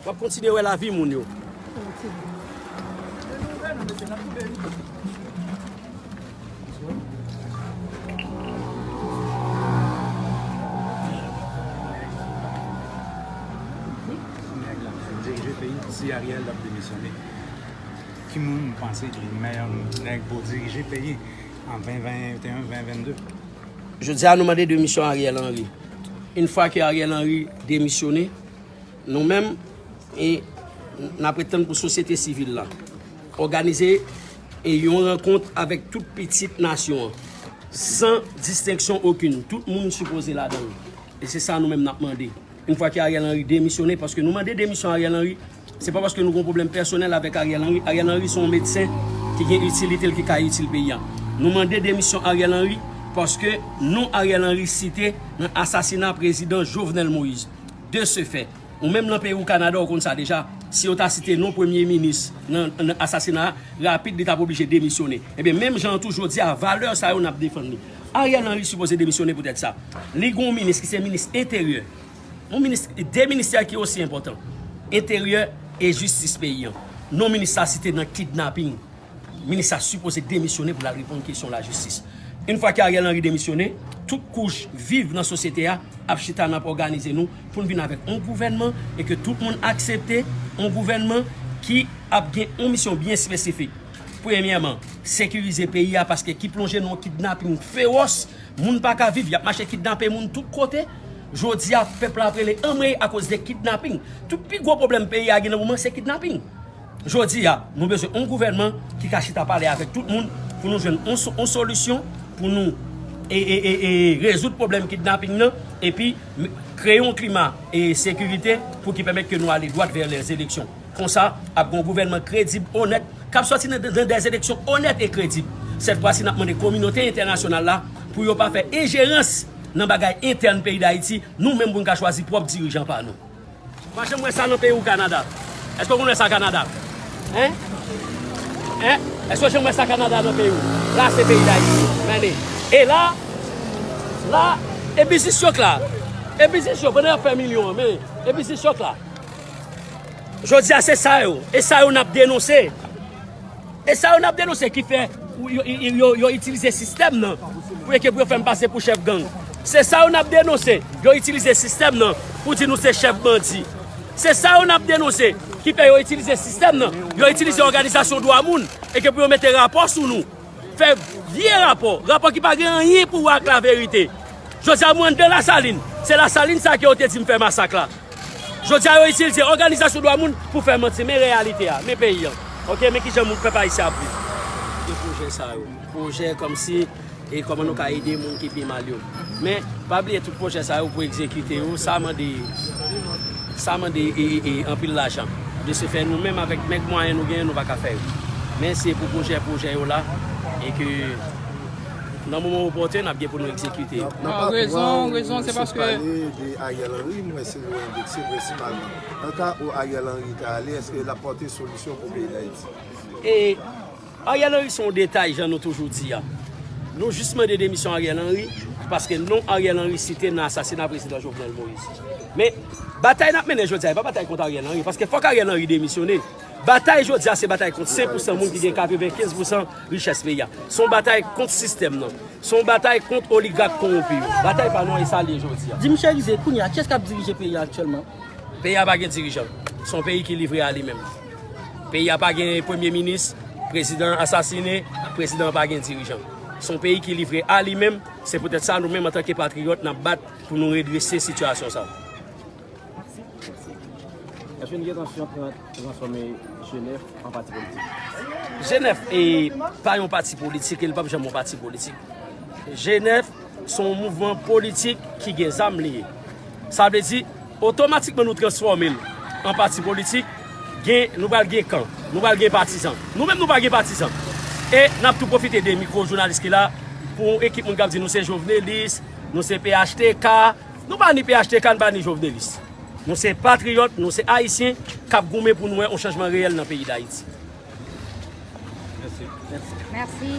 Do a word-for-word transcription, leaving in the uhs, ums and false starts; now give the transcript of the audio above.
W ap kontinye wè lavi moun yo. Dirije peyi, si Ariel ap demisyone, ki moun panse ki meyè nèg pou dirije peyi an ven venteyen, ven vennde? Jodi a, nou mande demisyon Ariel Henry. Yon fwa ke Ariel Henry demisyone, nou menm, e, n ap ret tann pou sosyete sivil la òganize, e, yon rankont avèk tout pitit nasyon an, san distenksyon okenn. Tout moun sipoze ladan l. E se sa nou menm n ap mande. Yon fwa ke Ariel Henry demisyone, paske nou mande demisyon Ariel Henry, se pa paske nou gen yon pwoblèm pèsonèl avèk Ariel Henry. Ariel Henry se yon medsen ki gen itilite l, ki ka itil peyi a. Nou mande demisyon Ariel Henry paske non Ariel Henry site nan asasina prezidan Jovenel Moïse. De ce fait, ou menm nan peyi w Kanada, ou konn sa deja, si yo ta site non premye minis nan, nan asasina a, rapid, li t ap oblije demisyone. Ebyen, menm jan an tou, jodi a, valè sa yo n ap defann li. Ariel Henry sipoze demisyone poutèt sa. Li gen yon minis ki se minis enteryè. Yon minis, de ministè ki osi enpòtan. Enteryè e jistis peyi an. Non minis sa site nan kidnaping. Minis sa sipoze demisyone pou l al reponn kesyon lajistis. Yon fwa ke Ariel Henry demisyone, tout kouch viv nan sosyete a ap chita, n ap òganize nou pou n vin avèk yon gouvènman e ke tout moun aksepte, yon gouvènman ki ap gen yon misyon byen espesifik. Premyèman, sekirize peyi a, paske ki plonje nan yon kidnaping fewòs, moun pa ka viv, y ap mache kidnape moun tout kote. Jodi a, pèp la ap rele anmwey akoz de kidnaping. Tout pi gwo pwoblèm peyi a gen nan moman, se kidnaping. Jodi a, nou bezwen yon gouvènman ki ka chita pale avèk tout moun pou nou jwenn yon so-, yon solisyon pou nou e, e, e, e rezoud pwoblèm kidnaping nan, epi m-, kreye yon klima e sekirite pou ki pèmèt ke nou ale dwat vè lèzeleksyon. Konsa, ap gen yon gouvènman kredib, onèt, k ap sòti nan, nan dèzeleksyon onèt e kredib. Sèt fwa si, n ap mande kominote entènasyonal la pou yo pa fè enjerans nan bagay entèn peyi Dayiti, nou menm pou n ka chwazi pwòp dirijan pa nou. Pa janm wè sa nan peyi w Kanada. Èske w konn wè sa Kanada? Hein? Hein? Èske w janm wè sa Kanada nan peyi w? La se peyi Dayiti. Men, e la, la, e biznis yo k la. E biznis yo, pandan y ap fè milyon an, men, e biznis yo k la. Jodi a, se sa yo. E sa yo n ap denonse. E sa yo n ap denonse ki fè yo, yo, yo, yo itilize sistèm nan pou, e ke pou yo fè m pase pou chèf gang. Se sa yo n ap denonse. Yo itilize sistèm nan pou di nou se chèf bandi. Se sa yo n ap denonse ki fè yo itilize sistèm nan. Yo itilize òganizasyon dwa moun e ke pou yo mete rapò sou nou. Fè vye rapò, rapò ki pa gen anyen pou wè ak laverite. Jodi a, mwen anndan Lasalin, se Lasalin sa ke yo te di m fè masak la. Jodi a, yo itilize òganizasyon dwa moun pou fè manti. Men reyalite a, men peyi an. Oke, men kijan moun pèp ayisyen ap viv. De pwojè sa yo. Pwojè kòmsi, e kòman nou ka ede moun ki pi mal yo. Men, pa bliye tout pwojè sa yo pou egzekite yo, sa mande, sa mande e, e, e, anpil lajan. De ce fait, nou menm avèk mèg mwayen nou genyen, nou pa ka fè yo. Men se pou pwojè, pwojè yo la, e ke nan moman opòtè, n ap gen pou nou egzekite yo. Nan pa-, rezon, rezon, se paske pale de Ariel Henry, m wè se yo endekse prensipalman. Nan ka ou Ariel Henry ta ale, èske l ap pòte solisyon pou peyi Dayiti? E Ariel Henry se yon detay, jan nou toujou di a. Nou jis mande demisyon Ariel Henry, paske non Ariel Henry site nan asasina prezidan Jovenel Moïse. Men, batay n ap mennen jodi a, e pa batay kont Ariel Henry, paske fòk Ariel Henry demisyone. Batay jodi a, se batay kont senk pou san moun ki gen katrevenkenz pou san richès peyi a. Se yon batay kont sistèm nan. Se yon batay kont oligak kowonpi yo. Batay pa nou an, e sa l ye jodi a. Di m, Cherizier, kounye a, kiyès k ap dirije peyi a aktyèlman? Peyi a pa gen dirijan. Se yon peyi ki livre a li menm. Peyi a pa gen premye minis, prezidan an asasine, prezidan an pa gen dirijan. Se yon peyi ki livre a li menm, se poutèt sa nou menm antanke patriyòt n ap bat pou nou redrese sitiyasyon sa. Èske n gen entansyon tra-, transfòme G nèf an pati politik? G nèf e pa yon pati politik e l p ap janm yon pati politik. G nèf se yon mouvman politik ki gen zam li ye. Sa vle di, otomatikman nou transfòme l an pati politik, gen, nou pral gen kan, nou pral gen patizan. Nou menm nou pa gen patizan. E n ap tou pwofite de mikwo jounalis ki la pou yon ekip moun k ap di nou se jovenelis, nou se P H T K. Nou pa ni P H T K, nou pa ni jovenelis. Nou se patriyòt, nou se ayisyen k ap goumen pou nou wè yon chanjman reyèl nan peyi Dayiti. Mèsi. Mèsi.